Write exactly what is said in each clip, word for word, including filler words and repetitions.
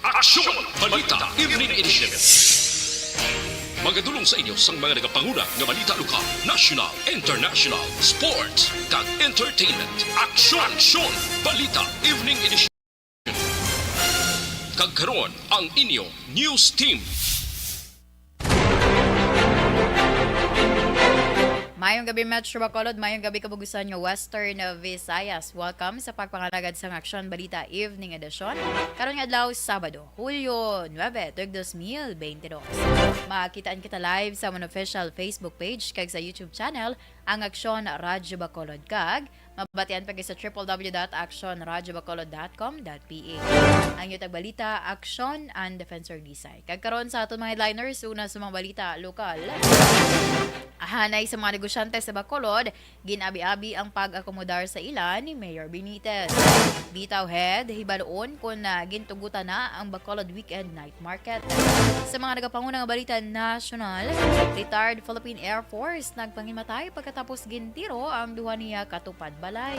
Aksyon! Balita Evening Edition. Magadulong sa inyo sang mga nagapanguna nga balita lokal, national, international, sports, kag entertainment. Aksyon! Aksyon! Balita Evening Edition. Kag karon, ang inyo news team. Mayong gabi, Metro Bacolod. Mayong gabi, kabugusan nga Western Visayas. Welcome sa pagpangalagad sang Aksyon Balita Evening Edition. Karon nga adlaw, Sabado, Hulyo nuebe, tuig dos mil beintidos. Makitaan kita live sa amon official Facebook page kag sa YouTube channel, ang Aksyon Radyo Bacolod, kag mabatian pa gid sa triple W dot action radyo bacolod dot com dot P H. Ang inyo tagbalita, Aksyon, Ann Defensor Lisay. Kag karon sa aton mga headliners, una sa mga balita lokal. Hanay sa mga negosyante sa Bacolod, gin-abi-abi ang pag-akomodar sa ila ni Mayor Benitez. Bitaw, Head, hibaluon kon, ah, gintugutan na ang Bacolod Weekend Night Market. Sa mga nagapanguna nga balita nasyonal, retired Philippine Air Force nagpangimatay pagkatapos gintiro ang duha niya katupad balay.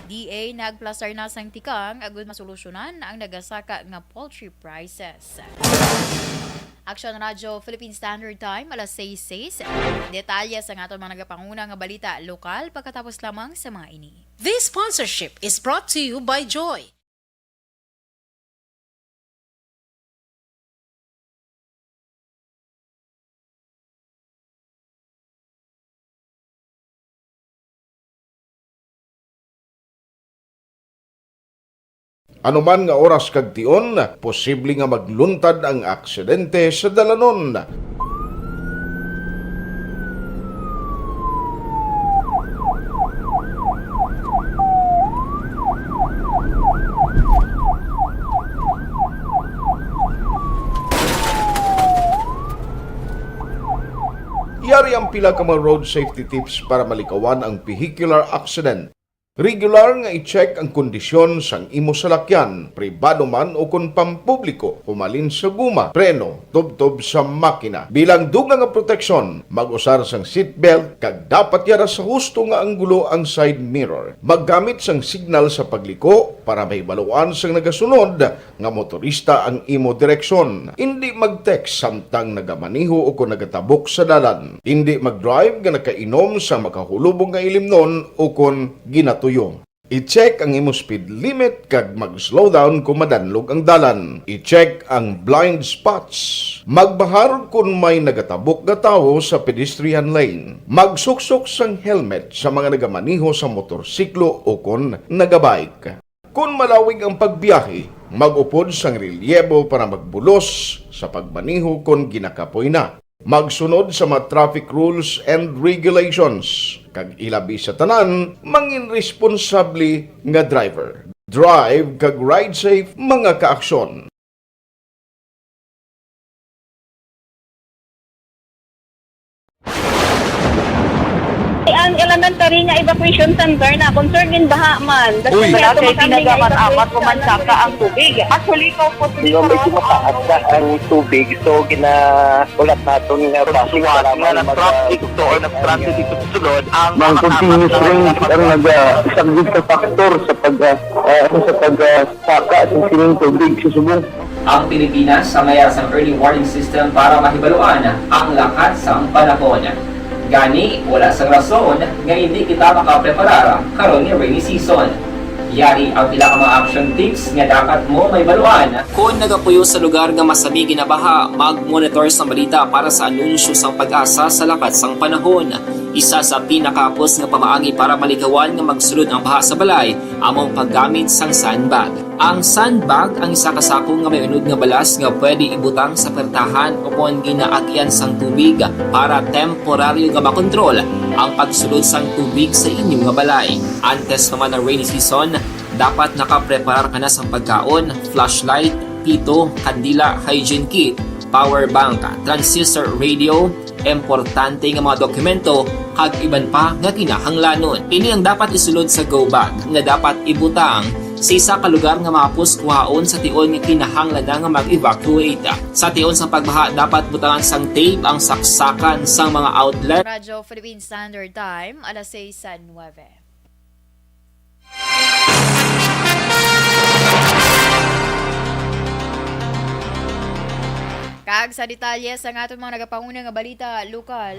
D A nagplastar na sang tikang agud masolusyonan ang nagasaka nga poultry prices. Aksyon Radyo Philippine Standard Time, alas sais sais. Detalye sa aton mga nagapanguna nga balita lokal pagkatapos lamang sa mga ini. This sponsorship is brought to you by Joy. Anuman nga oras kag tion, posible nga magluntad ang aksidente sa dalanon. Yari ang pila ka mga road safety tips para malikawan ang vehicular accident. Regular nga i-check ang kondisyon sang imo salakyan, pribado man o kon pampubliko, humalin sa guma, preno, tubtob sa makina. Bilang dugang nga proteksyon, mag-usar sang seatbelt kag dapat yara sa husto nga anggulo ang side mirror. Maggamit sang signal sa pagliko para mahibaluan sang nagasunod nga motorista ang imo direksyon. Indi mag-text samtang nagamaneho o kon nagatabok sa dalan. Indi mag-drive nga nakainom sa makahulubong nga ilimnon o kon ginatuyo. I-check ang imo speed limit kag mag-slow down kon madanlog ang dalan. I-check ang blind spots. Magbahar kon may nagatabok nga tawo sa pedestrian lane. Magsuksok sang helmet sa mga nagamaneho sa motorsiklo o kon nagabike. Kon malawig ang pagbiyahe, mag-upod sang relyebo para magbulos sa pagmaneho kon ginakapoy na. Magsunod sa mga traffic rules and regulations, kag ilabi sa tanan, mangin responsable nga driver. Drive kag ride safe, mga kaaksyon. Ang elementary nga evacuation center na concern gin baha man. Uy. Wala kay tinaga man amat o mansaka ang tubig. Actually, ko po, medyo mataas na ang tubig, so ginaulat naton nga bus nga nag-traffic to or nag-transit dito sa sulod ang mga continuous rains ang nagasaglit sa faktor sa pag, ah, ah, sa pag, ah, saka sa sining tubig sa subong. Ang Pilipinas ang may sang early warning system para mahibaluan ang lakat sang panahon. Gani, wala sang rason nga hindi kita makapreparar karon nga rainy season. Yari ang pila ka mga action tips nga dapat mo mahibaluan. Kon nagapuyo sa lugar nga masami ginabaha, mag-monitor sang balita para sa anunsyo sang PAGASA sa lakat sang panahon. Isa sa pinakahapos nga pamaagi para malikawan nga magsulod ang baha sa balay amo ang paggamit sang sandbag. Ang sandbag ang isa ka sako nga may unod nga balas nga pwede ibutang sa pertahan o kon ginaagian sang tubig para temporaryo nga makontrol ang pagsulod sang tubig sa inyo nga balay. Antes pa man ang rainy season, dapat nakapreparar ka na sang pagkaon, flashlight, pito, kandila, hygiene kit, power bank, transistor radio, importante nga mga dokumento, kag iban pa nga kinahanglanon. Ini ang dapat isulod sa go bag nga dapat ibutang sa isa ka lugar nga mahapos kuhaon sa tion nga kinahanglan na nga mag-evacuate. Sa tion sa pagbaha, dapat butangan sang tape ang saksakan sang mga outlet. Radyo Philippine Standard Time, alas sais sa nuebe. Kag sa detalye sa aton mga nagapanguna nga balita lokal,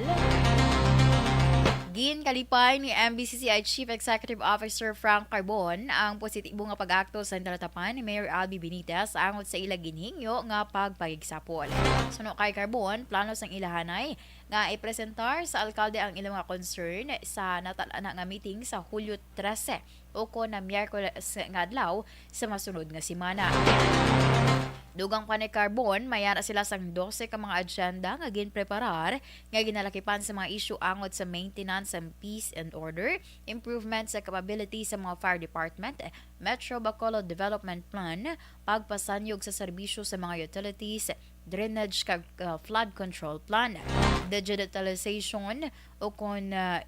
ginkalipay ni M B C C I Chief Executive Officer Frank Carbon ang positibo nga pag-akto sa talatapan ni Mayor Albee Benitez angot sa ila ginhingyo nga pagpakigsapol. Suno kay Carbon, plano sang ilahanay nga ipresentar sa alkalde ang ilang mga concern sa natala na nga meeting sa Hulyo trese, ukon na Miyerkules nga adlaw sa masunod nga semana. Dugang pa ni Carbon, may ara sila sang dose ka mga agenda nga ginpreparar nga ginalakipan sa mga isyu angot sa maintenance and peace and order, improvement sa capability sa mga fire department, Metro Bacolod Development Plan, pagpasanyog sa serbisyo sa mga utilities, drainage kag, uh, flood control plan, digitalization o kon, uh,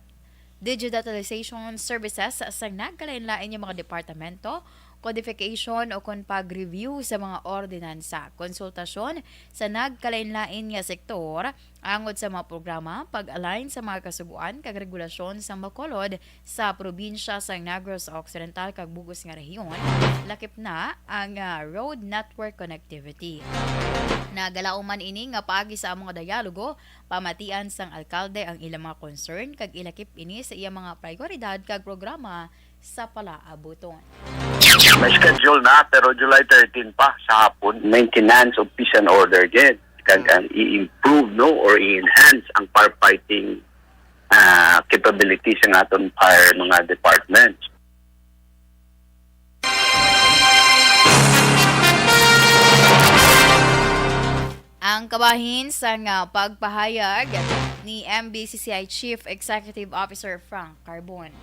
digitalization services sa nagkalain-lain nga mga departamento, codification o kon pag-review sa mga ordinansa, konsultasyon sa nagkalain-lain nga sektor angot sa mga programa, pag-align sa mga kasugoan kag regulasyon sa Bacolod sa probinsya sa Negros Occidental kag bug-os nga rehiyon, lakip na ang, ah, road network connectivity. Nagalaom man ini nga paagi sa among dialogo, pamatian sang alkalde ang ilang mga concern kag ilakip ini sa iya mga prioridad kag programa sa palaabuton. May schedule na, pero July thirteen pa sa hapon. Maintenance of peace and order din. Kag ang i-improve, no, or i-enhance ang firefighting, ah, capabilities ng aton fire mga departments. Ang kabahin sang, ah, pagpahayag ni M B C C I Chief Executive Officer Frank Carbon.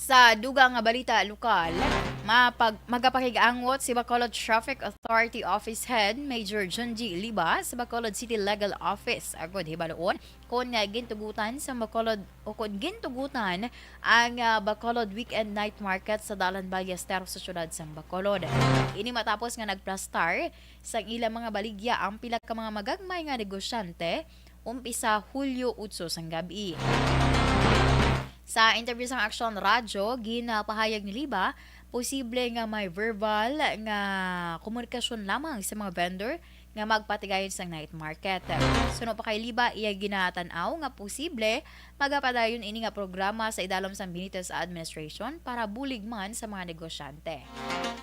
Sa dugang nga balita lokal, mapag-, magapakig-angot si Bacolod Traffic Authority Office Head Major Junji Liba sa Bacolod City Legal Office agod hibaluon kon nga gintugutan sa Bacolod o kon gintugutan ang, ah, Bacolod Weekend Night Market sa Dalan Ballesteros sa siyudad sang Bacolod. Ini matapos nga nagplastar sang ilang mga baligya ang pila ka mga magagmay nga negosyante, umpisa Hulyo otso sang gab-i. Sa interview sang Aksyon Radyo, ginapahayag ni Liba, posible nga may verbal nga komunikasyon lamang sa mga vendor nga magpatigayon sang night market. Suno pa kay Liba, iya ginatan-aw nga posible magapadayon ini nga programa sa idalom sang Benitez administration para bulig man sa mga negosyante.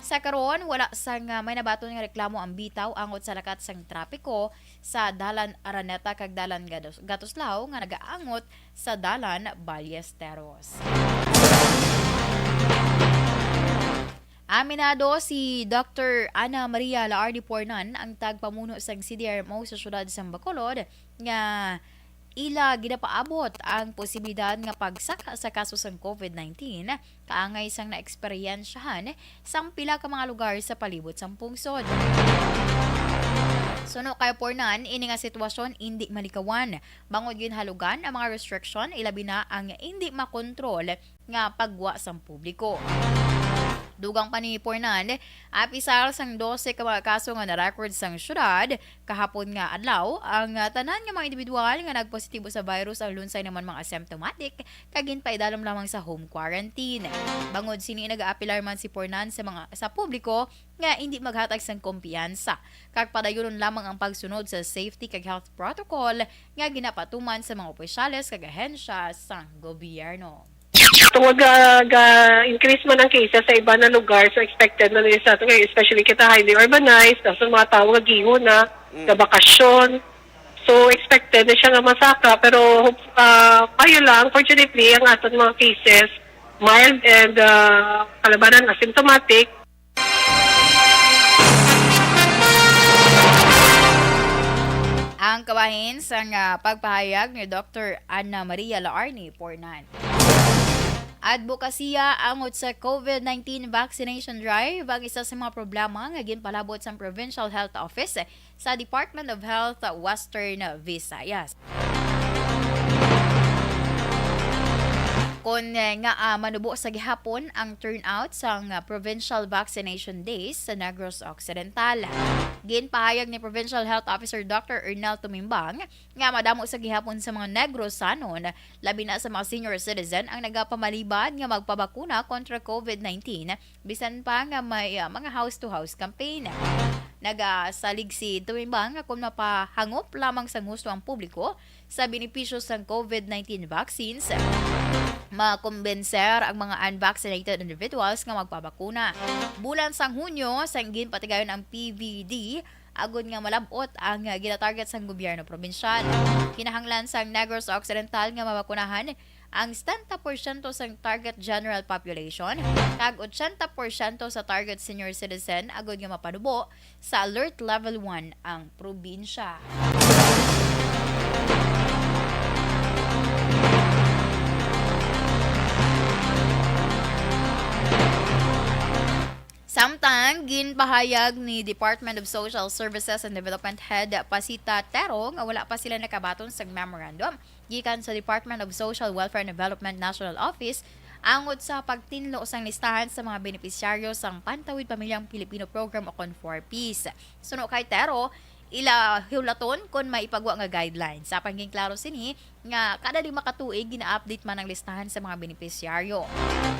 Sa karon, wala sang, ah, may nabaton nga reklamo ang bitaw angot sa lakat sang trapiko sa Dalan Araneta kag Dalan Gatos-, Gatuslao nga nagaangot sa Dalan Ballesteros. Aminado si Doctor Ana Maria Laardi Pornan, ang tagpamuno sang C D R M O sa siyudad sang Bacolod, nga ila ginapaabot ang posibilidad nga pagsaka sa kaso sang COVID nineteen kaangay sang naeksperyensyahan sang pila ka mga lugar sa palibot sang pungsod. Suno kay Pornan, ini nga sitwasyon indi malikawan bangod ginhalugan ang mga restriction, ilabi na ang indi makontrol nga paggwa sang publiko. Dugang pa ni Pornan, apisar sang dose ka mga kaso nga na-record sang syudad kahapon nga adlaw, ang, ah, tanan nga mga individual nga nagpositibo sa virus ang lunsay naman mga asymptomatic kag ginpaidalom lamang sa home quarantine. Bangod sini, nagaapelar man si Pornan sa mga, sa publiko nga indi maghatag sang kumpiyansa kag padayunon lamang ang pagsunod sa safety kag health protocol nga ginapatuman sa mga opisyales kag ahensya sang gobyerno. Tungod ga, ga-increase man ang cases sa iba na lugar, so expected na nila sa ato ngayon, especially kita highly urbanized, sa mga tao nga giho na, Mm. sa bakasyon. So expected na siya nga masaka, pero, ah, maayo lang, fortunately, ang aton mga cases, mild and, ah, kalabanan asymptomatic. Ang kabahin sang, ah, pagpahayag ni Doctor Ana Maria Laarni Pornan. Adbokasiya angot sa COVID nineteen vaccination drive ang isa sa mga problema nga ginpalabot sang Provincial Health Office sa Department of Health Western Visayas. Kon, eh, nga, ah, manubo sa gihapon ang turnout sang, ah, Provincial Vaccination Days sa Negros Occidental. Ginpahayag ni Provincial Health Officer Doctor Ernel Tumimbang nga madamo sa gihapon sa mga Negrosanon, labi na sa mga senior citizen, ang nagapamalibad nga magpabakuna kontra COVID nineteen, bisan pa nga may, ah, mga house-to-house campaign. Nagasalig si Tumimbang nga kung mapahangop lamang sang husto ang publiko sa benepisyo sang COVID nineteen vaccines, makumbenser ang mga unvaccinated individuals nga magpabakuna. Bulan sang Hunyo, sang ginpatigayon ang P V D, agod nga malab-ot ang, ah, ginatarget sang gobyerno probinsyal. Kinahanglan sang Negros Occidental nga mabakunahan ang setenta porsyento sang target general population kag ochenta porsyento sa target senior citizen, agod nga mapanubo sa Alert Level one ang probinsya. Samtang, ginpahayag ni Department of Social Services and Development Head Pasita Tero nga wala pa sila nakabaton sa memorandum gikan sa Department of Social Welfare and Development National Office angot sa pagtinlo sang listahan sa mga benepisyaryo sang Pantawid Pamilyang Pilipino Program o kon four Ps. Suno kay Tero, ila hulaton kon may ipagwa nga guidelines. Sa paghinklaro sini nga kada lima ka tuig gina-update man ang listahan sa mga benepisyaryo.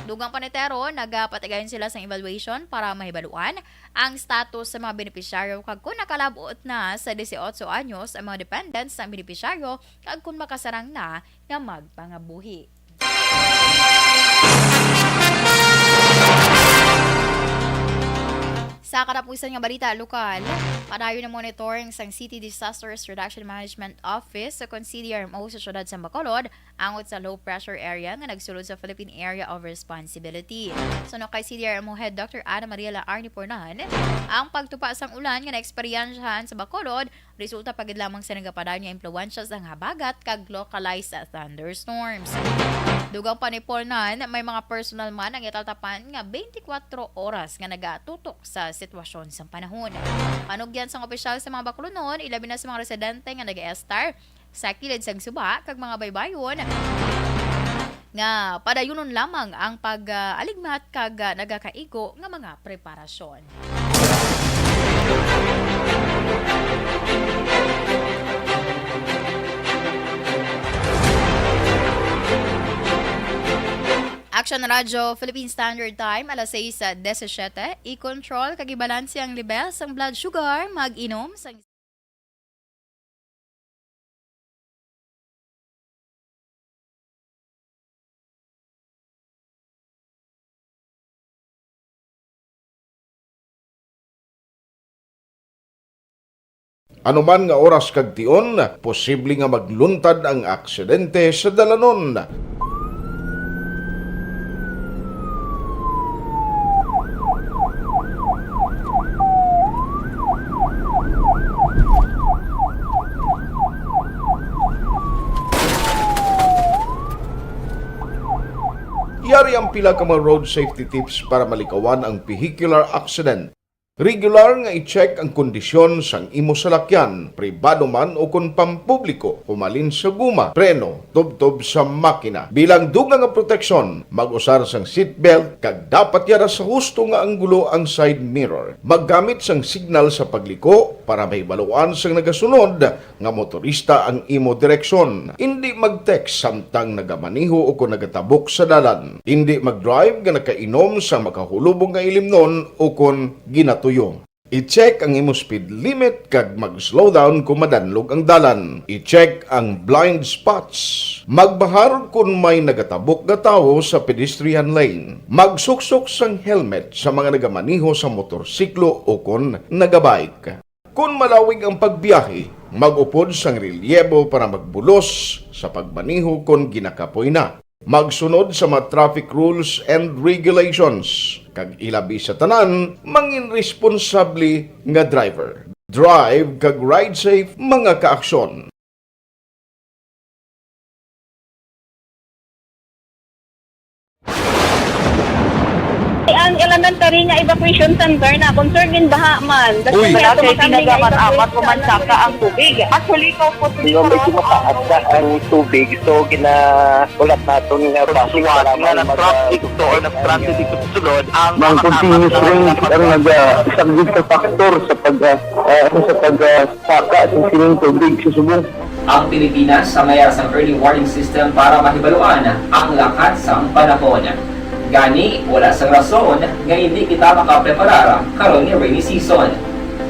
Dugang pa ni Tero, nagapatigayon sila sang evaluation para mahibaluan ang status sa mga benepisyaryo kag kon nakalab-ot na sa dieciocho anyos ang mga dependents sang benepisyaryo kag kon makasarang na nga magpangabuhi. Sa katapusan nga balita lokal, padayon na monitoring sang City Disaster Risk Reduction Management Office o kon C D R M O sa siyudad sa Bacolod angot sa low pressure area nga nagsulod sa Philippine Area of Responsibility. Suno kay C D R M O Head Doctor Ana Mariela Arnipornan, ang pagtupa sang ulan nga naeksperyensyahan sa Bacolod resulta pa gid lamang sa nagapadayon nga impluwensya sang habagat kag localized thunderstorms. Dugang pa ni Pornan, may mga personal man ang italtapan nga twenty-four oras nga nagatutok sa sitwasyon sang panahon. Panugyan sang opisyal sa mga Bacolonon, ilabi na sa mga residente nga nag-estar sa kilid sang suba kag mga baybayon, nga padayunon lamang ang pag-aligmat kag, ah, nagakaigo nga mga preparasyon. Action Radio Philippine Standard Time, alas sais diecisiete. I-control kag ibalanse ang lebel sang blood sugar. Mag-inom sang Ano man nga oras kag tion, posible nga magluntad ang aksidente sa dalanon. Yari ang pila ka mga road safety tips para malikawan ang vehicular accident. Regular nga i-check ang kondisyon sang imo salakyan, pribado man o kon pampubliko, humalin sa guma, preno, tubtob sa makina. Bilang dugang nga proteksyon, mag-usar sang seatbelt kag dapat yara sa husto nga anggulo ang side mirror. Maggamit sang signal sa pagliko para mahibaluan sang nagasunod nga motorista ang imo direksyon. Indi mag-text samtang nagamaneho o kon nagatabok sa dalan. Indi mag-drive nga nakainom sang makahulubong nga ilimnon o kon ginatuyo. I-check ang imo speed limit kag mag-slow down kon madanlog ang dalan. I-check ang blind spots. Magbahar kon may nagatabok nga tawo sa pedestrian lane. Magsuksok sang helmet sa mga nagamaneho sa motorsiklo o kon nagabike. Kon malawig ang pagbiyahe, mag-upod sang relyebo para magbulos sa pagmaneho kon ginakapoy na. Magsunod sa mga traffic rules and regulations, kag ilabi sa tanan, mangin responsable nga driver. Drive kag ride safe, mga kaaksyon. Ang ilang Nagtari nga evacuation center na, concern din baha man. Uy. Wala kay kinagamat-amat, human saka ang tubig. Actually, ikaw po, di ba, medyo mataas na ang tubig, so ginahulat naton nga traffic nga para nag-traffic to or nag-transit dito sa sulod ang mga continuous rain ang nag-, ah, isang big factor sa pag, ah, ah, sa pag, ah, saka sa sining tubig sa subong. Ang Pilipinas sa mayar sang early warning system para mahibaluan ang lakat sang panahon. Gani, wala sang rason nga hindi kita makapreparar karon nga rainy season.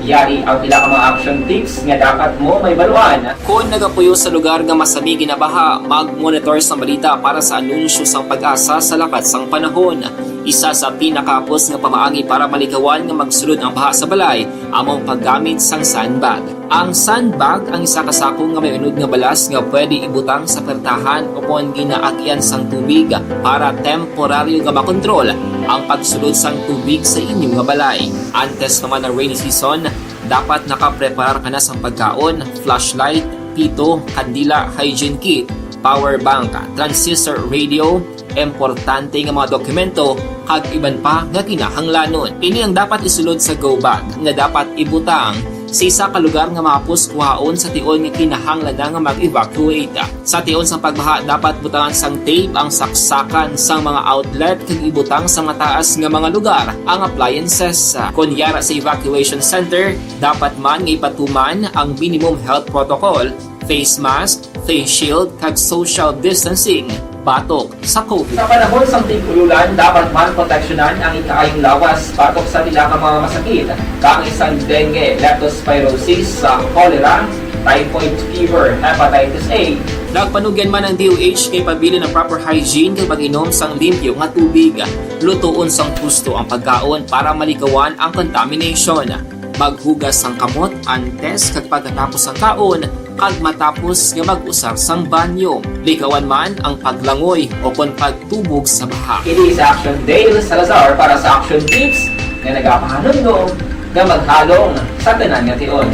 Yari ang pila ka mga action tips nga dapat mo mahibaluan. Kon nagapuyo sa lugar nga masami ginabaha, mag-monitor sang balita para sa anunsyo sang PAGASA sa lakat sang panahon. Isa sa pinakahapos nga pamaagi para malikawan nga magsulod ang baha sa balay amo ang paggamit sang sandbag. Ang sandbag ang isa ka sako nga may unod nga balas nga pwede ibutang sa pertahan o kon ginaagian sang tubig para temporaryo nga makontrol ang pagsulod sang tubig sa inyo nga balay. Antes pa man ang rainy season, dapat nakapreparar ka na sang pagkaon, flashlight, pito, kandila, hygiene kit, power bank, transistor radio, importante nga mga dokumento, kag iban pa nga kinahanglanon. Ini ang dapat isulod sa go bag nga dapat ibutang sa isa ka lugar nga mahapos kuhaon sa tion nga kinahanglan na nga mag-evacuate. Sa tion sang pagbaha, dapat butangan sang tape ang saksakan sang mga outlet kag ibutang sa mataas nga mga lugar ang appliances. Kon yara sa evacuation center, dapat man nga ipatuman ang minimum health protocol, face mask, face shield, kag social distancing batok sa COVID. Sa panahon sang tig-ululan, dapat man proteksyonan ang ikaayong lawas batok sa pila ka mga masakit, kaangay sang dengue, leptospirosis, sa cholera, typhoid fever, hepatitis A. Nagpanugyan man ang D O H nga ipabilin ang proper hygiene kag pag-inom sang limpyo nga tubig. Lutoon sang husto ang pagkaon para malikawan ang contamination. Maghugas sang kamot antes kag pagkatapos sang kaon, kag matapos nga mag-usar sang banyo. Likawan man ang paglangoy o kon pagtubog sa baha. Ini si Action Dale Salazar para sa Action Tips nga nagapahanumdom nga maghalong sa tanan nga tion.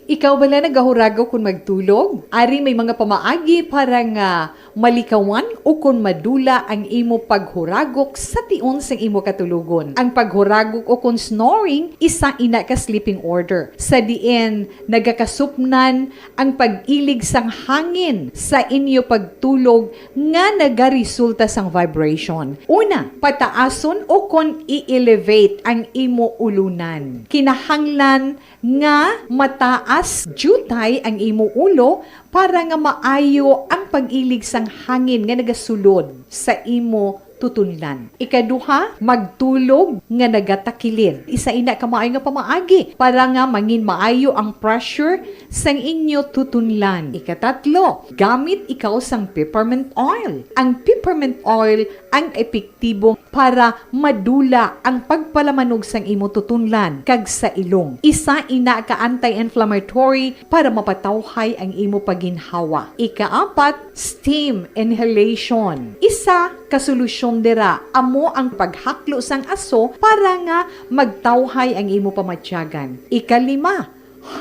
Ikaw bala nagahuragok kon magtulog? Ari may mga pamaagi para nga malikawan o kon madula ang imo paghuragok sa tion sang imo katulogon. Ang paghuragok o kon snoring, isa ina ka sleeping order, sa diin nagakasupnan ang pag-ilig sang hangin sa inyo pagtulog nga nagaresulta sang vibration. Una, pataason o kon i-elevate ang imo ulunan. Kinahanglan nga mataas diutay ang imo ulo para nga maayo ang pag-ilig sang hangin nga nagasulod sa imo tutunlan. Ikaduha, magtulog nga nagatakilid. Isa ina ka maayo nga pamaagi para nga mangin maayo ang pressure sang inyo tutunlan. Ikatatlo, gamit ikaw sang peppermint oil. Ang peppermint oil ang epektibo para madula ang pagpalamanog sang imo tutunlan kag sa ilong. Isa ina ka anti-inflammatory para mapatawhay ang imo pagginhawa. Ikaapat, steam inhalation. Isa ka solusyon dira amo ang paghaklo sang aso para nga magtawhay ang imo pamatyagan. Ikalima,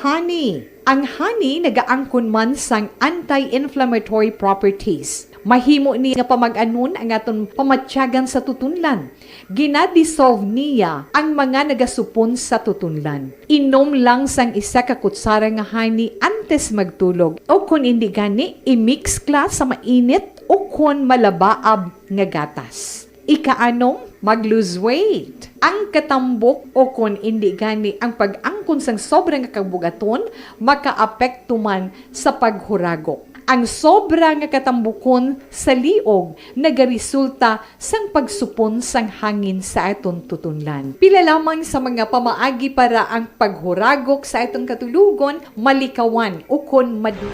honey. Ang honey nagaangkon man sang anti-inflammatory properties. Mahimo ni nga pamag-anon ang aton pamatyagan sa tutunlan. Gina-dissolve niya ang mga nagasupon sa tutunlan. Inom lang sang isa ka kutsara nga honey antes magtulog, o kon indi gani, i-mix kla sa mainit o kon malabaab nga gatas. Ikaanom, mag-lose weight. Ang katambok o kon indi gani ang pag-angkon sang sobra nga kabugaton makaapekto man sa paghuragok. Ang sobra nga katambukon sa liog nagaresulta sang pagsupon sang hangin sa aton tutunlan. Pila lamang sa mga pamaagi para ang paghuragok sa aton katulogon malikawan ukon madu-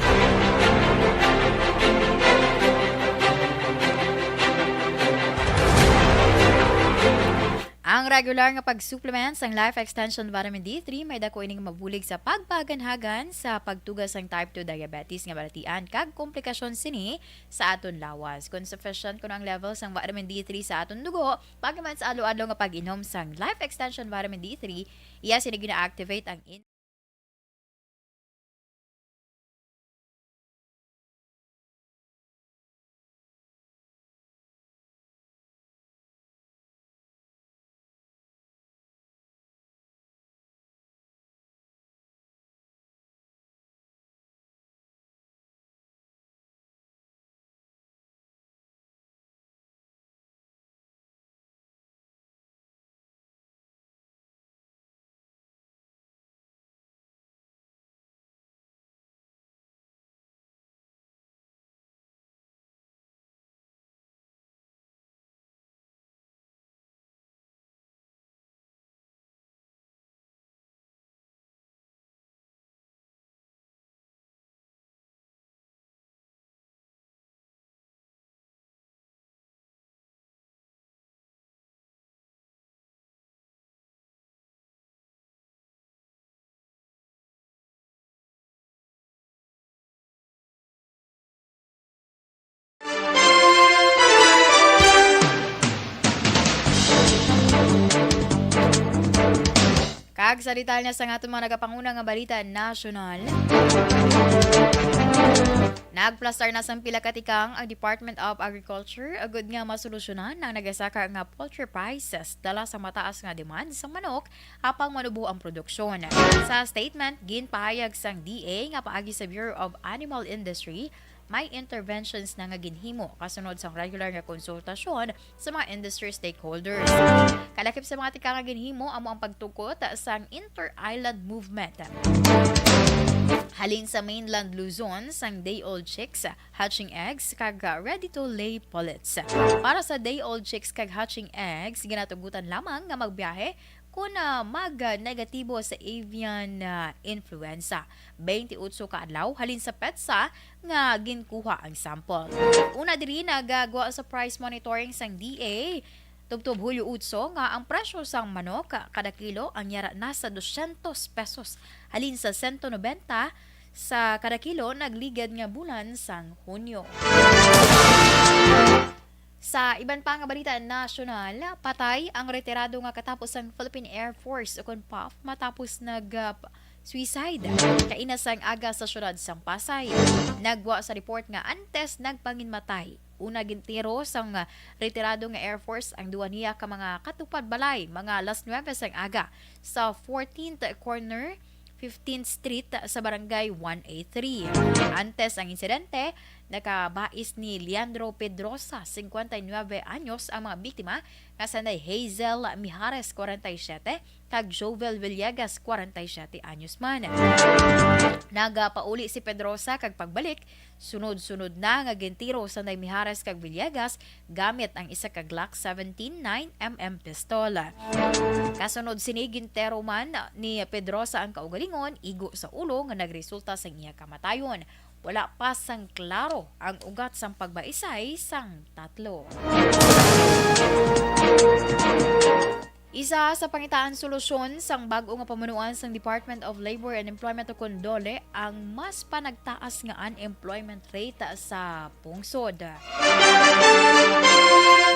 Ang regular nga pag-supplement sang Life Extension Vitamin D three may dako ining mabulig sa pagpaganhagan sa pagtuga sang type two diabetes nga balatian kag komplikasyon sini sa aton lawas. Kon sufficient kuno ang level sang vitamin D three sa aton dugo, paghuman sa adlaw-adlaw nga pag-inom sang Life Extension Vitamin D three, iya sini gina-activate ang in- Kag sa detalye sa aton mga nagapanguna nga balita nasyonal, nagplastar na sang pila ka tikang ang Department of Agriculture agud nga masolusyonan ang nagasaka nga poultry prices dala sa mataas nga demand sa manok apang manubo ang produksyon. Sa statement, ginpahayag sang D A nga paagi sa Bureau of Animal Industry, may interventions na nga ginhimo kasunod sang regular nga konsultasyon sa mga industry stakeholders. Kalakip sa mga tikang nga ginhimo amo ang pagtugkot sang inter-island movement halin sa mainland Luzon sang day-old chicks, hatching eggs, kag ready-to-lay pullets. Para sa day-old chicks kag hatching eggs, ginatugutan lamang nga magbiyahe kon, ah, mag-negatibo sa avian, ah, influenza twenty-eight ka adlaw halin sa petsa nga ginkuha ang sample. Una diri, nagagwa sa price monitoring sang D A tubtob Hulyo otso nga ang presyo sang manok kada kilo ang yara na sa dosyentos pesos halin sa sento nobenta sa kada kilo nagligad nga bulan sang Hunyo. Sa iban pa nga balita nasyonal, patay ang retirado nga katapo sang Philippine Air Force ukon P A F matapos nag, ah, suicide kaina sang aga sa siyudad sang Pasay. Nagwa sa report nga antes nagpanginmatay, una gintiro sang, ah, retirado nga Air Force ang duwa niya ka mga katupad balay mga alas nuebe sang aga sa fourteenth corner fifteenth Street sa Barangay one A three. Antes ang insidente, nakabais ni Leandro Pedrosa, cincuenta y nueve anyos, ang mga biktima nga sanday Hazel Mijares, kwarenta y siyete, kag Jovel Villegas, kwarenta y siyete anyos man. Nagapauli si Pedrosa kag pagbalik, sunod-sunod na nga gintiro sanday Mijares kag Villegas gamit ang isa ka Glock seventeen nine M M pistol. Kasunod sini, gintiro man ni Pedrosa ang kaugalingon, igo sa ulo nga nagresulta sang iya kamatayon. Wala pa sang klaro ang ugat sang pagbaisay sang tatlo. Isa sa pangitaan solusyon sang bag-o nga pamunuan sang Department of Labor and Employment ukon DOLE ang mas panagtaas nga unemployment rate sa pungsod,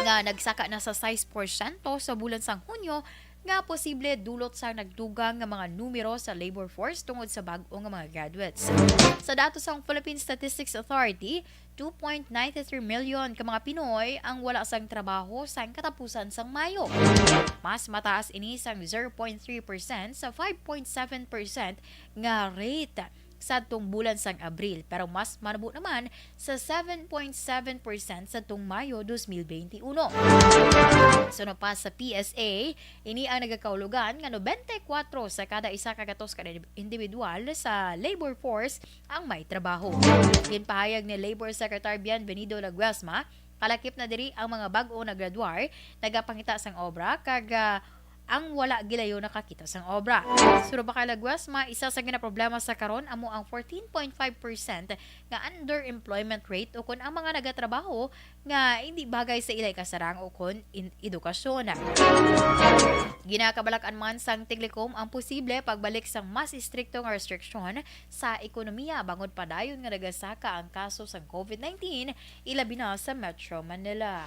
nga nagsaka na sa sais porsyento sa bulan sang Hunyo, nga posible dulot sang nagdugang nga mga numero sa labor force tungod sa bag-o nga mga graduates. Sa datos sang Philippine Statistics Authority, two point nine three million ka mga Pinoy ang wala sang trabaho sang katapusan sang Mayo. Mas mataas ini sang zero point three percent sa five point seven percent nga rate sadtong bulan sang Abril, pero mas manubo naman sa seven point seven percent sadtong Mayo dos mil benti uno. Suno pa sa P S A, ini ang nagakahulugan nga nobenta y kuwatro sa kada isa ka gatos ka individual sa labor force ang may trabaho. Ginpahayag ni Labor Secretary Bienvenido Laguesma, kalakip na diri ang mga bag-o nga graduar, nagapangita sang obra, kag, ah, ang wala gilayo nakakita sang obra. Suno pa kay Laguesma, isa sa ginaproblema sa karon amo ang fourteen point five percent nga underemployment rate ukon ang mga nagatrabaho nga hindi bagay sa ilay kasarang ukon in-, edukasyon. Ginakabalak-an man sang Tiglicom ang posible pagbalik sang mas istrikto nga restriksyon sa ekonomiya bangod padayon nga nagasaka ang kaso sang COVID nineteen, ilabi na sa Metro Manila.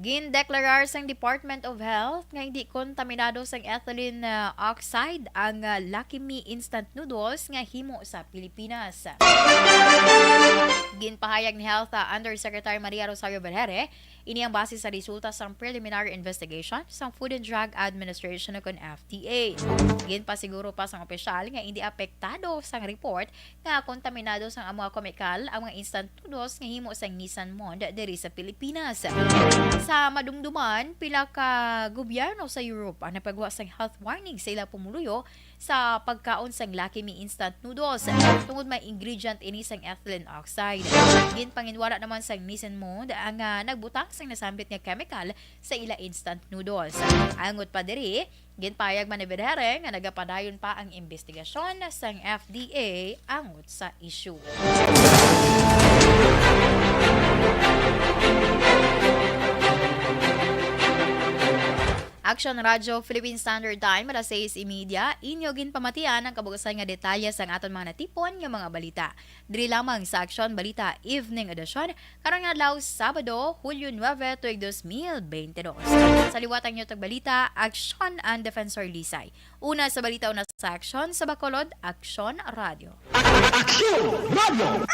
Gindeklarar sang Department of Health nga hindi kontaminado sang ethylene, ah, oxide ang, ah, Lucky Me instant noodles nga himo sa Pilipinas. Ginpahayag ni Health, ah, Undersecretary Maria Rosario Vergeire, ini ang base sa resulta sang preliminary investigation sang Food and Drug Administration o kon F D A. Ginpasiguro pa sang opisyal nga hindi apektado sang report nga kontaminado sang amo nga kemikal ang mga instant noodles nga himo sa Nissan Monde diri sa Pilipinas. Sa madumduman, pila ka gobyerno sa Europe ang nagpagawa sang health warning sa ila pumuluyo sa pagkaon sang Lucky Me instant noodles, tungod may ingredient ini sang ethylene oxide. Ginpanginwala naman sang Nissan Monde ang, ah, nagbutang sang nasambit nga chemical sa ila instant noodles. Angot pa diri, ginpayag man ni Vergeire nga nagapadayon pa ang imbestigasyon sang F D A angot sa issue. Aksyon Radyo Philippine Standard Time, alas sais y media, inyo ginpamatian ang kabug-usan nga detalye sang aton mga natipon nga mga balita. Diri lamang sa Aksyon Balita Evening Edition, karong adlaw, Sabado, Hulyo nuebe, tuig dos mil bente dos. Sa liwat ang inyo tagbalita, Aksyon and Defensor Lisay. Una sa balita, una sa aksyon, sa Bacolod, Aksyon Radyo. Aksyon Radyo!